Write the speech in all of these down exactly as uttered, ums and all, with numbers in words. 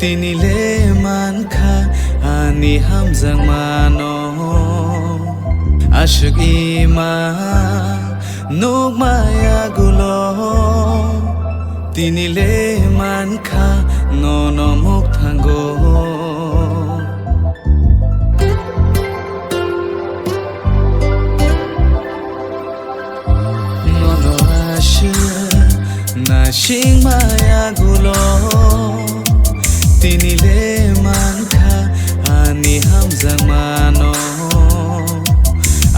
Tini le mankha ani hamjakmano, aswk ima nukma yagulo. Tini le mankha nono mukthango. Nono aswk naisingma yagulo. Tini le mankha ani hamjakmano,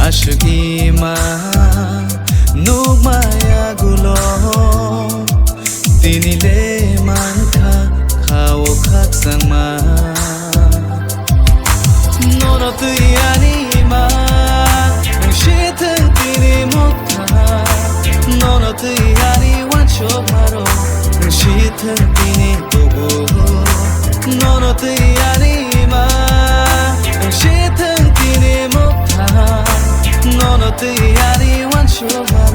aswk ima nukma yagulo. Tini le mankha kha-o khakchangma. Nono twi ani ima, wng si thwng tini mukha. Nono twi ani uansukmarok, wng si thwng tini tubu. Nono twi ani ima, wng si thwng tini mukha. Nono twi ani uansukma.